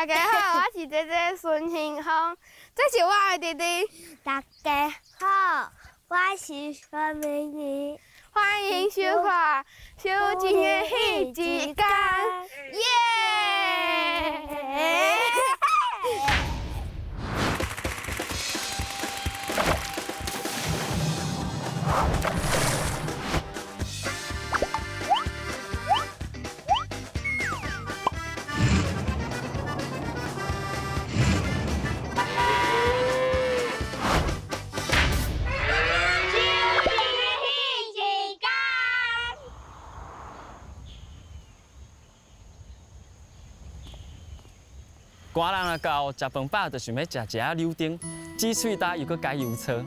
大家好，我是姐姐孫興峰，這是我的弟弟。大家好，我是孫明儀。歡迎收看《小靜的彼一天》，耶！寒人若到，食飯飽就想欲食一下柳丁，止喙焦又閣解油燥。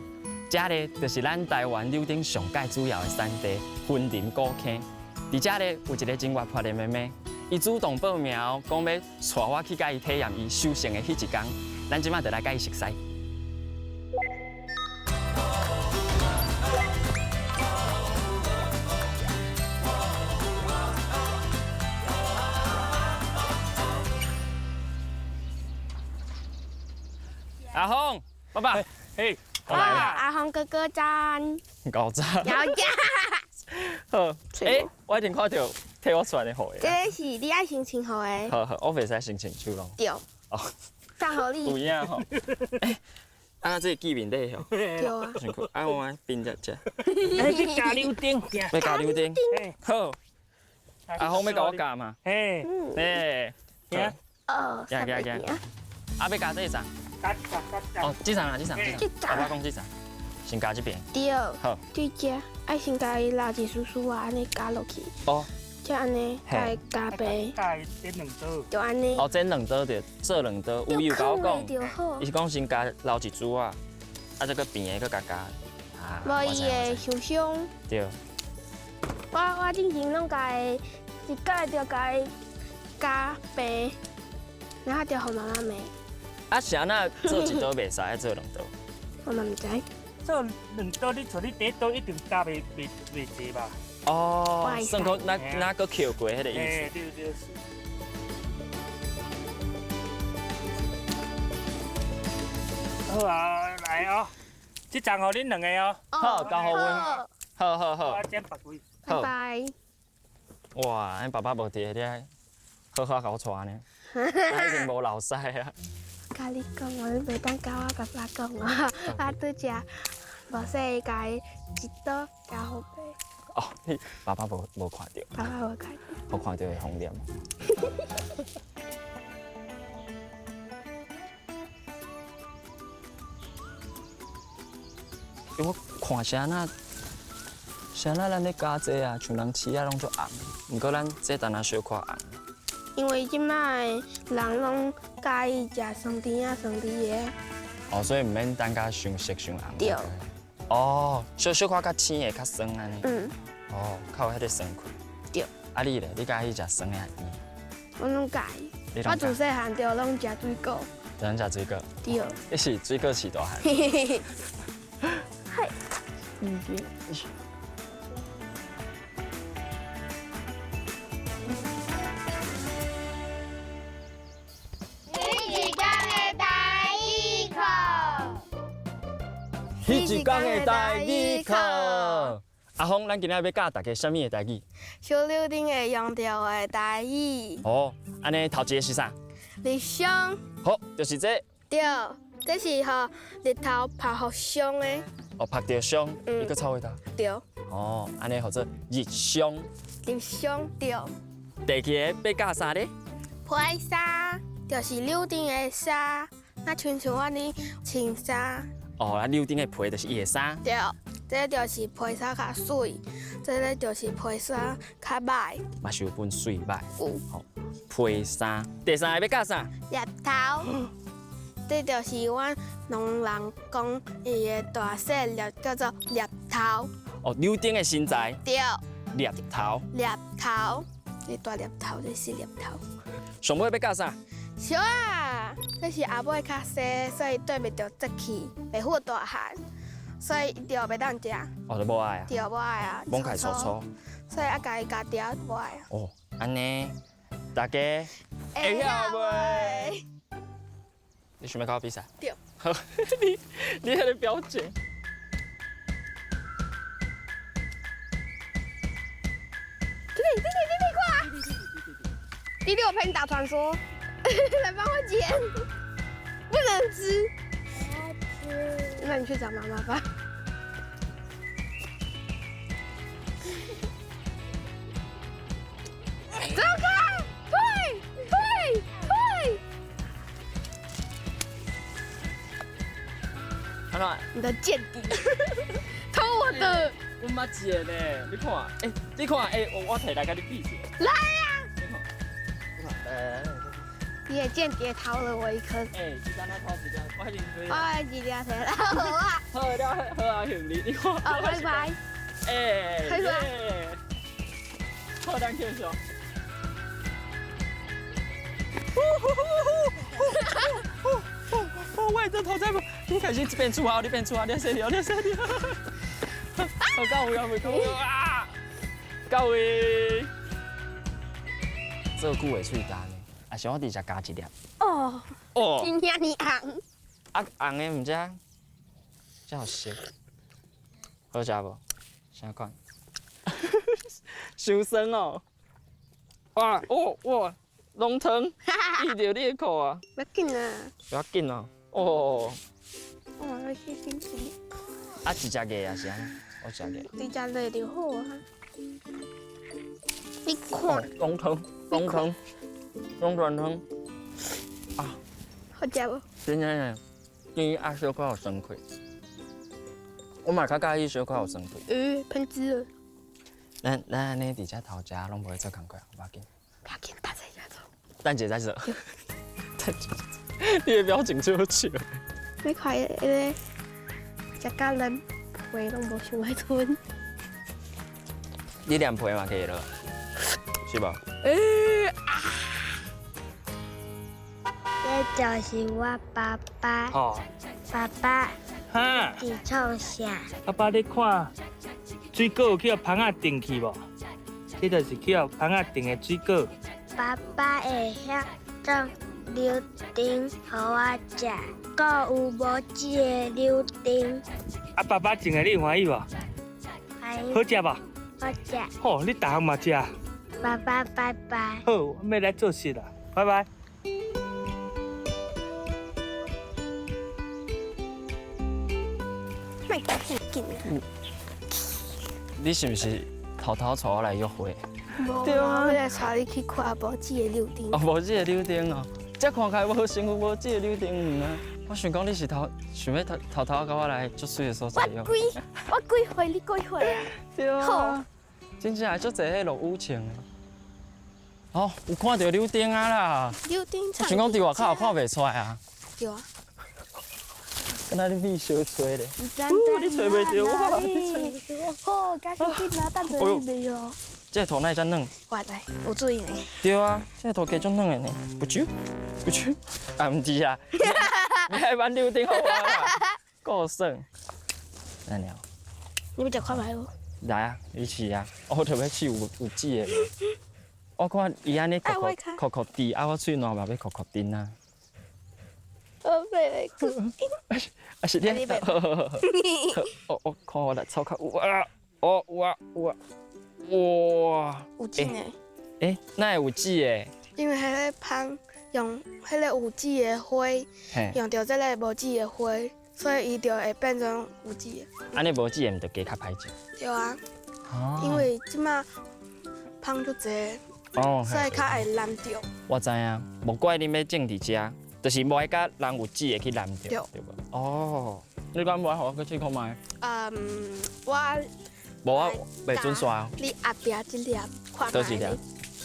這咧就是咱台灣柳丁上蓋主要的產地——雲林古坑。佇遮咧有一个真活潑的妹妹，伊主動報名，講欲帶我去共伊體驗伊收成的彼一工。咱這擺就來共伊熟似。阿峰，爸爸，嘿，我來了。阿峰哥哥早安。夠早。有食。好，欸，我已經看著替我傳的予的。這个是你愛先穿予的。好好，我袂使先穿手囉。對。哦。送予你。有影吼。欸，啊，這個見面禮吼。對啊。辛苦，啊，我來冰一下。欸，去加柳丁。欲加柳丁。好。阿峰欲共我教嗎？嘿。欸。行。哦。行行行。啊，欲加這層。哦，這層啊，這層，這層。爸爸講這層，先加這邊。對。好。對這，愛先共伊撈一絲絲啊，按呢加落去。哦。才按呢，共伊加白。共伊煎兩刀。就按呢。哦，煎兩刀對，做兩刀。有伊有共我講，伊是講先加撈一珠啊，啊，再閣平的閣共加。啊。無伊會受傷。對。我之前攏共伊一改就共伊加白，然後就予媽媽罵。啊，是按怎做一刀袂使，愛做兩刀？我嘛毋知。做兩刀，你像你第一刀一定加袂袂袂濟吧？哦，算講那那閣抾過彼个意思。嘿，對對是。好啊，來哦，這層予恁兩个哦。好，交予阮。好好好。我剪別位。拜拜。哇，恁爸爸無佇咧，好好共我帶呢，一定無漏屎啊。共你講，我你袂當共我爸爸講啊，我拄才無細共伊一刀加予白。哦，你爸爸無看著。爸爸無看著。無看著會瘋念。欸，我看是按怎，是按怎咱咧加這啊，像人飼仔攏足紅，毋過咱這淡仔小可紅。因為這擺的人攏佮意食酸甜仔、酸甜的。哦，所以毋免等甲傷熟傷紅。對。哦，小小可較青的較酸按呢。嗯。哦，較有彼个酸氣。對。啊，你咧？你佮意食酸的抑甜？我攏佮意。我自細漢就攏食水果。攏食水果。對。你是水果飼大漢。嗨。嗯。彼一工的台語課。阿峰，咱今仔欲教大家啥物的台語？收柳丁會用著的台語。哦，按呢頭一个是啥？日霜。好，就是這個。對，這是予日頭曬予傷的。哦，曬著傷，伊閣臭味道。對。哦，按呢號做日霜。日霜對。第二个欲教啥咧？皮衫，就是柳丁的衫，若親像阮咧穿衫。哦，啊，柳丁的皮就是伊的衫。對，這個就是皮衫較媠，這个就是皮衫較歹。嘛是有分媠歹。有。吼，皮衫。第三个欲教啥？獵頭，這就是阮農人講伊的大細粒叫做獵頭。哦，柳丁的身材。對。獵頭。獵頭，這大獵頭，這細獵頭。上尾欲教啥？小啊，這是阿尾較細，所以綴袂著節氣，袂好大漢，所以伊就袂當食。哦，就無愛啊。對，無愛啊。摸起來粗粗。所以愛共伊咬掉，無愛啊。哦，按呢。大家會曉袂？你想欲佮我比賽？對。好，你彼个表情。弟弟弟弟弟，快！弟弟，我陪你打傳說，來幫我撿。不能吃。那你去找媽媽吧。走開！退退退！按怎？你的間諜，偷我的。我嘛撿呢，你看，欸，你看，欸，我提來共你比一下。來啊！你看，你看，來來來。你的間諜偷了我一顆。欸，這張我偷一粒，我已經我一粒提來好啊。好了，好啊，兄弟，你看。哦，拜拜。欸，拜拜。好，咱繼續。我的頭在，你開始變粗啊！你變粗啊！你細粒，你細粒。好，到位啊！未到位啊！到位。做久的喙焦呢，啊是我直接加一粒。哦。哦。真遐爾紅。啊，紅的毋知，才有色。好食無？啥款？傷酸哦！哇哦哇，濃湯滴著你的褲啊！不要緊啊！不要緊哦！哦。我欲去洗洗。啊，一隻硬也是按呢，我食硬。你食落就好啊。你看。濃湯，濃湯，濃湯湯。啊。好食無？真正的，甜啊，小可有酸氣。我嘛較佮意小可有酸氣。噴汁了。咱按呢佇遮偷食，攏無咧做工課，無要緊。不要緊，等下再做。等下再做。等下。你的表情真好笑。你看彼个，食甲連皮攏無想欲吞。你連皮嘛可以了，是無？這就是我爸爸。好。爸爸。哈。佇創啥？爸爸，你看，水果有去予蜂仔叮去無？這就是去予蜂仔叮的水果。爸爸會曉種柳丁予我食，閣有無籽的柳丁。啊，爸爸種的你有歡喜無？歡喜。好食無？好食。好，你逐項嘛食。爸爸拜拜。好，我欲來做事啦，拜拜。莫講遐緊啊！你是毋是偷偷帶我來約會？對啊，我來帶你去看無籽的柳丁。哦，無籽的柳丁哦，這看起來無像有無籽的柳丁啊。我想講你是偷想欲偷偷偷共我來足媠的所在。我幾我幾歲？你幾歲啊？對啊，真正會足濟彼落雨穿的。哦，有看著柳丁啊啦。柳丁。我想講佇外口也看袂出來啊。對啊。敢若你秘小揣咧？你揣袂著我，你揣袂著我。好，趕緊緊啊，等下你袂哦。這個土哪會遮軟？我知，有水呢。對啊，這個土加足軟的呢。不揪，不揪，啊，毋是啊，你愛挽柳丁予我啦，夠耍。來了。你欲食看覓無？來啊，你試啊，我特欲試有籽的。我看伊按呢扣扣扣扣滴，啊，我喙瀾嘛欲扣扣甜啊。我袂去。啊是你，我看我來抽較有啊，哦有啊有啊，哇！有籽呢？欸，哪會有籽的？因為彼个蜂用彼个有籽的花，用著這个無籽的花，所以伊就會變成有籽的。按呢無籽的毋就加較歹種？對啊，因為這馬蜂足濟，所以較會難著。我知影，無怪恁欲種佇遮。就是無愛共人有籽的去染著，對無？哦，你敢無愛予我去試看覓？嗯，我無我袂准煞。你後壁這粒看覓？佗一粒？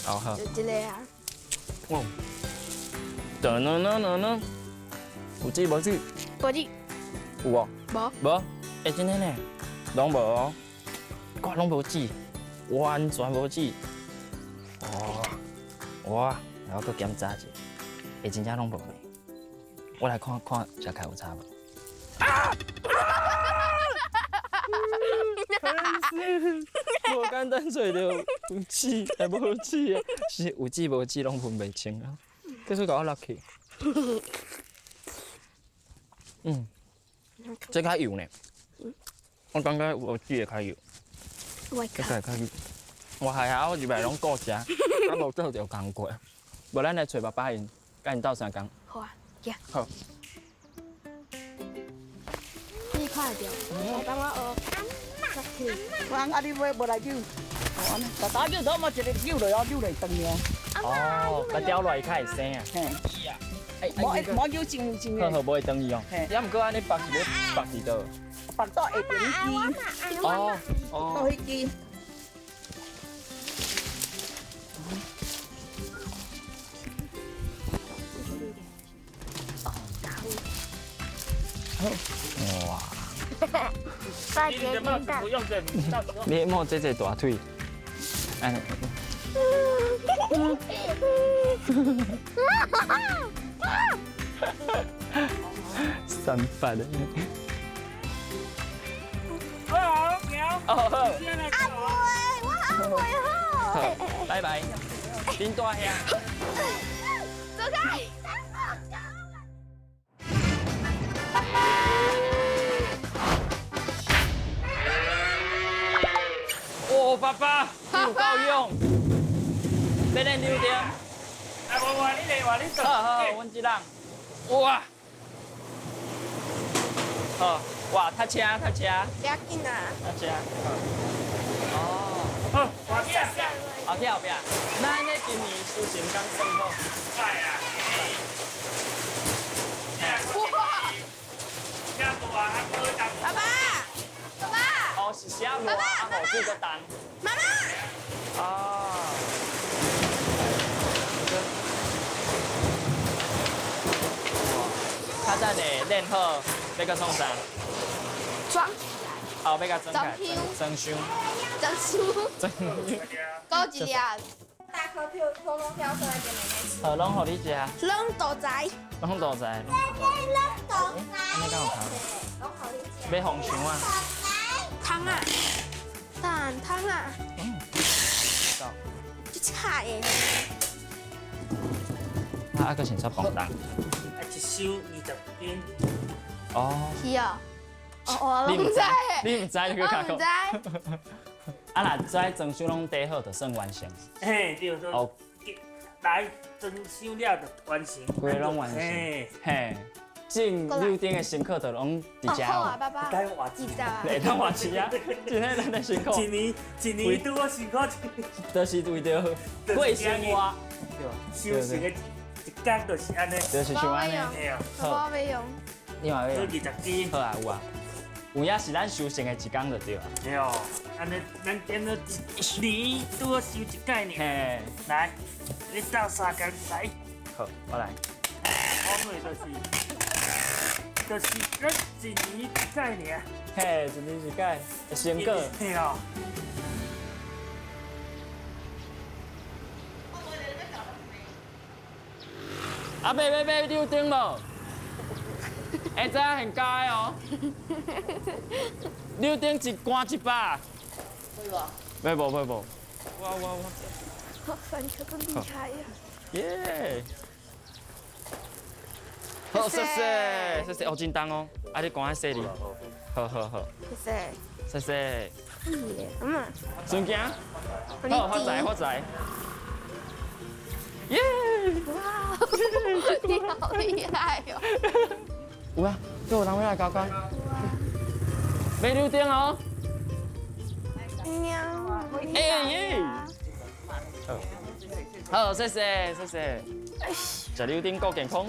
哦好。就這個啊。哦。噔噔噔噔噔，有籽無籽？無籽。有無？無。無？欸，真的呢，攏無哦，我攏無籽，完全無籽。哦，哇，來我閣檢查一下，欸，真正攏無呢。我來看看食起來有差無？啊！無簡單揣著有籽，还无籽啊？是有籽无籽拢分袂清啊。继续共我落去。嗯，这较油呢。我感觉有籽的较油。这个较油。我还好，我入来拢顾食，啊无做著工课。无咱来揣爸爸𪜶，共𪜶斗相共。好啊，行。好。你看得著，来帮我学。我啊，你欲无来扭？哦，按呢，逐打扭倒嘛，一个扭落哦，扭落长尔。哦，共吊落来较会生啊。嘿。无无扭上上好好，无会断去哦。嘿。也毋过按呢缚是欲缚伫佗？缚到下爿彼支。哦哦。到彼支。哇！爸你摸这这大腿，按呢。三八的。好，行。好。阿妹，我阿妹好。拜拜。恁大兄。走开。哦，爸爸，你有够勇，欲练溜冰。啊，无无，你来，你做。好好，阮这人。哇！好，哇，踏车，踏车。不要紧啊。踏车。哦。好，我去。后壁后壁。那按呢今年收成敢算好？歹啊。哇！爸爸，爸爸。哦，是写落，啊，雨水阁重。妈妈。哦。较早呢练好，欲阁创啥？装起来。哦，欲共装起来。装箱。装箱。装。高一粒。大颗票，通通挑出来给妹妹吃。好，拢予你食。拢大才。拢大才。拢大才。按呢敢有通？拢予你食。欲封箱啊？汤啊，蛋汤啊。嗯。这菜的。啊，阁先煞磅重。啊，一箱20斤。哦。是哦。哦，我拢毋知。你毋知就阁较我毋知。啊，若这装修拢叠好，就算完成。嘿，对，哦。来装修了就完成。规个拢完成。嘿，种柳丁的辛苦就拢伫遮好啊，爸爸。会当活钱。会当活钱啊！真的，咱的辛苦。一年一年拄好辛苦，就是为著过生活。修成的一工就是按呢。就是像按呢。好。我欲用。你嘛欲用？ 20支。好啊，有啊。有影是咱收成的一工就对啊。对哦，按呢，咱点了一年拄好收一摆尔。嘿。来，你斗相共来。好，我来。讲的就是，就是咱一年一摆尔。嘿，一年一摆，成果。对哦。阿伯欲买柳丁无？会知影现价的哦。柳丁一罐100。买无？买无买无。哇哇哇！我番茄真厉害呀！耶！好，谢谢谢谢，哦，真重哦，啊，你赶快洗哩。好好好。谢谢。谢谢。嗯。顺行。好，发财发财。耶！哇，你好厉害哦！有啊，阁有人欲来交关。买柳丁哦。喵。哎耶！好，谢谢谢谢。食柳丁顾健康。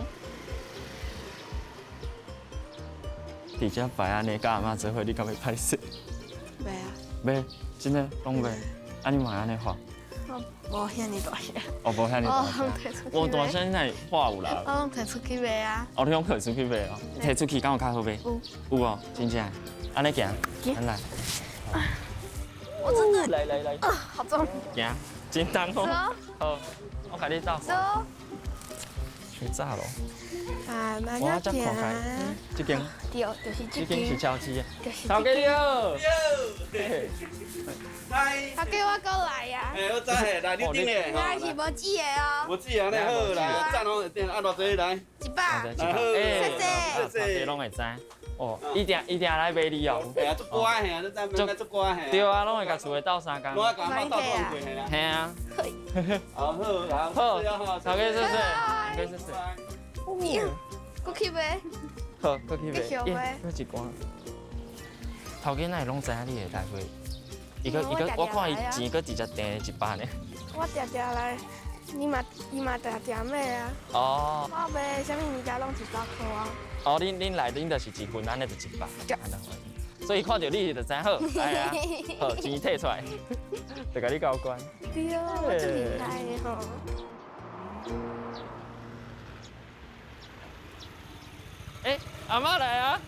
伫遮摆按呢，佮阿嬷做伙，你敢会歹势？袂啊。袂，真的拢袂。啊，你嘛会按呢喊？我无遐尔大声。哦，无遐尔大声。无大声，你哪会喊有啦？我拢提出去卖啊。哦，你拢提出去卖哦？提出去敢有较好卖？有。有哦，真正。按呢行，咱来。我真的。来来来。啊，好重。行，真重哦。好，我共你斗。走。太早咯。啊，慢我才慢看开，这间。对，就是这间是超市的。就是。头家你好。来。头家我阁来啊。嘿，我知嘿，来你顶咧。我是无纸的哦。无纸的，好来，赞哦，顶啊偌济来。 100。来好。谢谢。谢谢。拢会知。哦，一定一定来买你哦。嘿啊，足乖嘿啊，你知影？足乖嘿。对啊，拢会共厝的斗相共。拢爱共阿嬷斗相共嘿啊。嘿啊。好好好，头家谢谢，头家谢谢。阁去买。好，阁去买。阁一罐。头家哪会拢知影你会来买？伊阁伊阁，我看伊钱阁直接订100呢。我定定来，你嘛伊嘛定定买啊。哦。我买啥物物件拢100箍啊。哦，恁来恁就是一份，按呢就100。所以看到你就知好，来啊，好钱退出来，就共你交关。对啊，我足厉害的吼。欸，阿嬷来啊！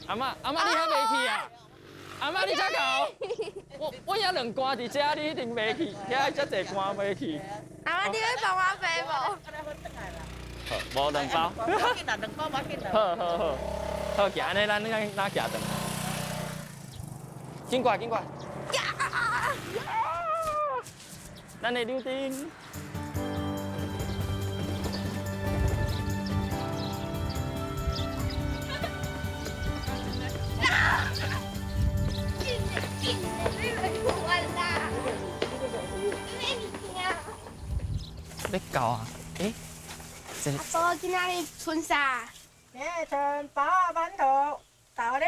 阿嬷，阿嬷你还袂去啊？阿嬷你才到？我遐两罐伫遮，你一定袂去，遐遮济罐袂去。阿嬷，你欲帮我背无？好，无两包。无紧啦，两包无紧啦。好好好，好，行，按呢咱咱行转来。紧过来，紧过来。咱的柳丁。欲到啊？欸，阿婆今仔日剩啥？今日剩包仔、馒头、豆奶。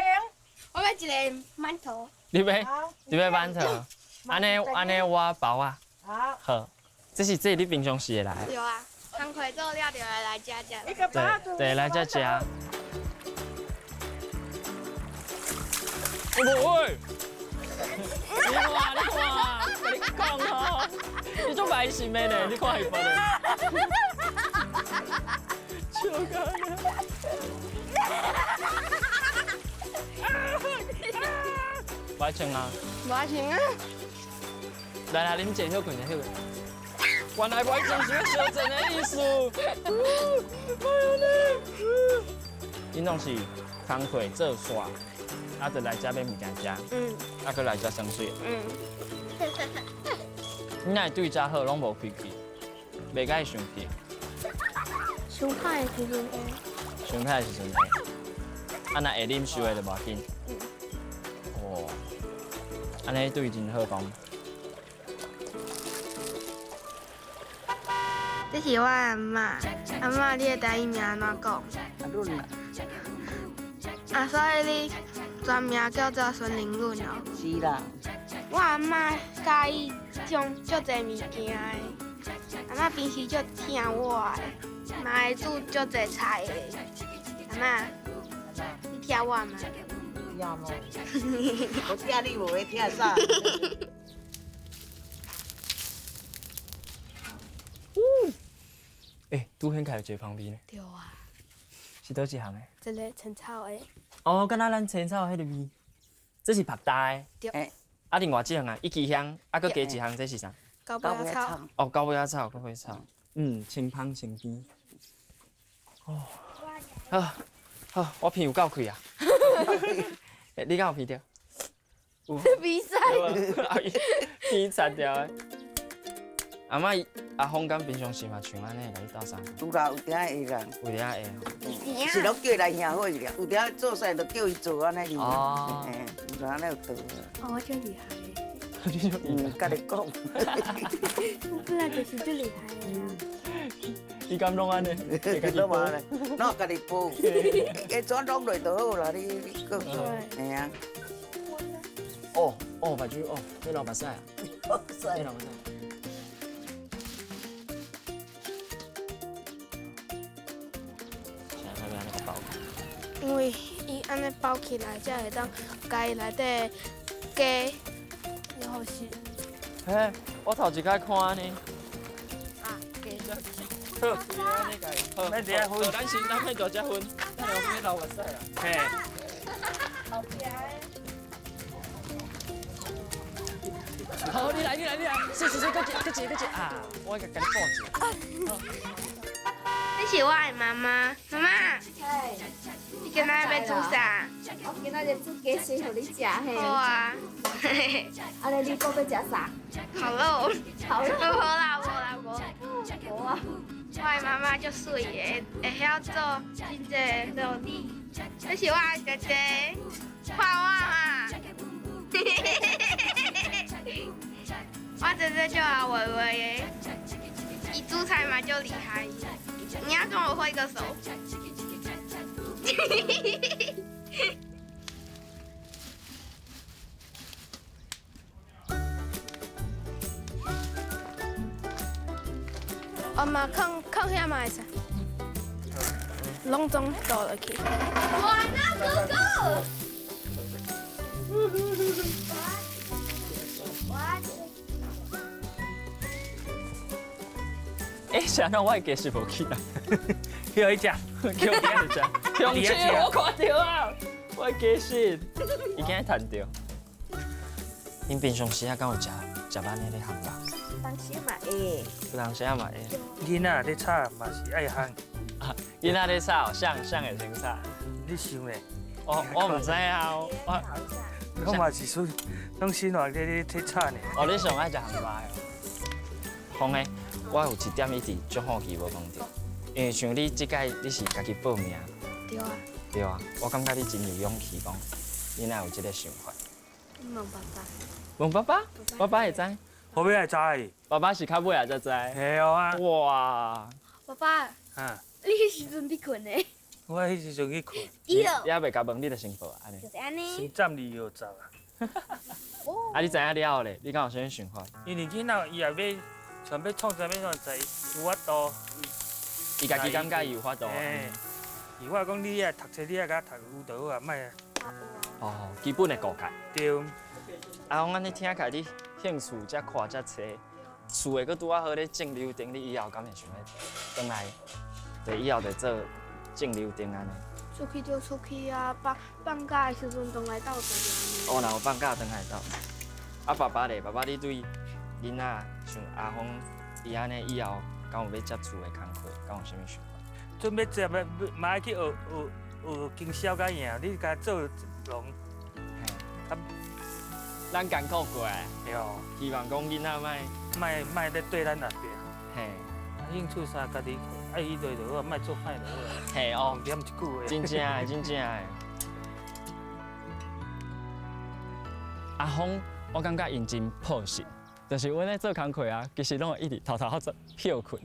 我欲一个馒头。你欲？你欲馒头？按呢按呢，我包啊。好。好，这是你平常时会来。对啊，工课做了就会来遮食。一个包子。对，来遮食。喂！你看，你看，共你讲吼，你足歹心的呢，你看伊无咧？笑到咧！无爱穿啊？无爱穿啊！来来，啉一下，歇困一下，歇困。原来无爱穿是欲相战的意思。莫按呢！恁拢是工课做煞，啊，就来遮买物件食。啊，阁来遮耍水。你若会对遮好，拢无脾气，袂共伊生气。伤歹的时阵会。伤歹的时阵会。啊，若会忍受的就无要紧。哦，按呢对真好讲。这是我阿嬷，阿嬷，你的台语名按怎讲？阿润啦。啊，所以你全名叫做孙玲润哦。是啦。我阿嬷佮意种足济物件的，阿嬷平时足疼我的，嘛会煮足济菜的。阿嬷，你疼我吗？疼无？无疼你，无会疼啥？欸，拄掀开有一个芳味呢。对啊。是佗一项的？这个青草的。哦，敢若咱青草彼个味，这是曝焦的。对。啊，另外这项啊，郁金香，啊，阁加一项，这是啥？狗尾草。哦，狗尾草，狗尾草。嗯，清芳清甜。哦。好，好，我鼻有够开啊。你敢有鼻著？有。鼻塞。鼻擦掉的。阿嬷，阿峰敢平常时嘛像按呢来斗相共？有啦，有当会啦。有当会吼。是拢叫伊来兄伙啦，有当做啥就叫伊做按呢。哦。嘿，有当按呢有做。哦，我足厉害的。你足厉害。共你讲。我本来就是足厉害的。你敢拢按呢？拢按呢？拢家己煲，会怎拢落就好啦，你阁嘿啊。哦哦，目睭哦，你流目屎啊？你流目屎。因为伊按呢包起来，才会当共伊内底加，然后是。嘿，我头一摆看呢。啊，加。好，好，咱分，咱先，咱免大只分，咱后免流目屎啊。嘿。好，你来，你来，你来，是是是，阁一，阁一，阁一啊！我共你补一下。你这是我的妈妈，妈妈。你今仔欲煮啥？我今仔日煮鸡翅予你食嘿。好啊。按呢你阁欲食啥？烤肉。烤肉。无啦无啦无。无啊。我的妈妈足媠的，会晓做真济料理。这是我的姐姐，看我嘛。我姐姐足会画画的，伊煮菜嘛足厉害。你要跟我挥个手。我嘛放放遐嘛会使，拢总倒落去。哇，那哥哥。欸，是按怎我的鸡是无去啊？去予伊食，去予伊食。雄青，我看著啊，我的鸡翅，伊今日趁著。恁平常时啊，敢有食食按呢咧烘肉？当时嘛会。有当时啊嘛会。囡仔咧炒嘛是爱烘。啊，囡仔咧炒，啥啥会先炒？你想咧？我毋知啊，我嘛是说，拢生活咧咧炒呢。哦，你上爱食烘肉的？峰的，我有一点一直足好奇无问著，因为像你这届你是家己报名。对啊。对啊，我感觉你真有勇气，讲你哪有这个想法？问爸爸。问爸爸？爸爸会知？后尾才知。爸爸是较尾仔才知。嘿啊。哇。爸爸。啊。你彼时阵伫睏的？我彼时阵去睏。你还袂共问，你就先报按呢。就是按呢。先占2号十啊。啊，你知影了后咧？你敢有啥物想法？因为囡仔伊也欲想欲创啥物创啥，有法度。伊家己感觉伊有法度。嘿。伊我讲你爱读册，你爱共读有就好啊，莫。哦，基本的顾较。对。阿峰，按呢听起来你兴趣遮看遮册，厝的阁拄仔好咧种柳丁，你以后敢会想欲转来？对，以后就做种柳丁按呢。出去就出去啊，放放假的时阵转来斗阵。哦，若有放假转来斗。啊，爸爸咧，爸爸，你对囡仔像阿峰伊按呢以后，敢有欲接厝的工课，敢有啥物想法？准备接要嘛爱去学学学经销较赢，你共做农。嘿。咱艰苦过来，对。希望讲囡仔莫莫莫咧缀咱后壁。嘿。兴趣啥家己爱彼落就好，莫做歹就好。嘿哦，念一句话。真正的，真正的。阿峰，我感觉𪜶真朴实，就是阮咧做工课啊，其实拢会一直偷偷仔做歇睏。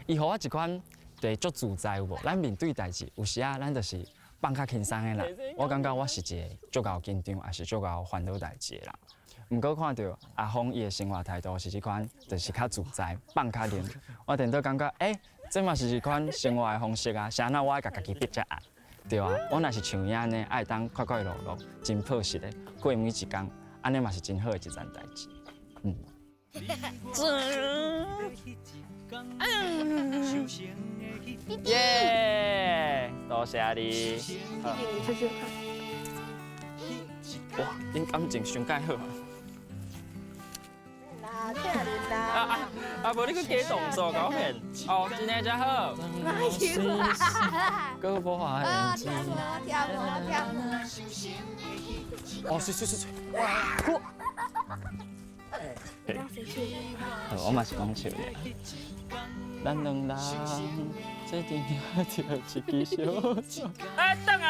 伊予我一款就是足自在有无？咱面对代志，有时啊，咱就是放较轻松的啦。我感觉我是一个足𠢕紧张，也是足𠢕烦恼代志的人。毋过看著阿峰伊的生活态度是这款，就是较自在，放较冷。我颠倒感觉，欸，这嘛是一款生活的方式啊。是按怎我爱共家己逼遮压？对啊，我若是像伊按呢，爱当快快乐乐、真朴实的过每一工，按呢嘛是真好的一件代志。嗯。耶！多谢你。哇，恁感情上盖好。啊啊！啊无你阁加动作搞骗哦，真的真好。阁无花听无听无听无。哦，媠媠媠媠！哇！我嘛是讲笑的。咱两人做阵听著一支小哎，转来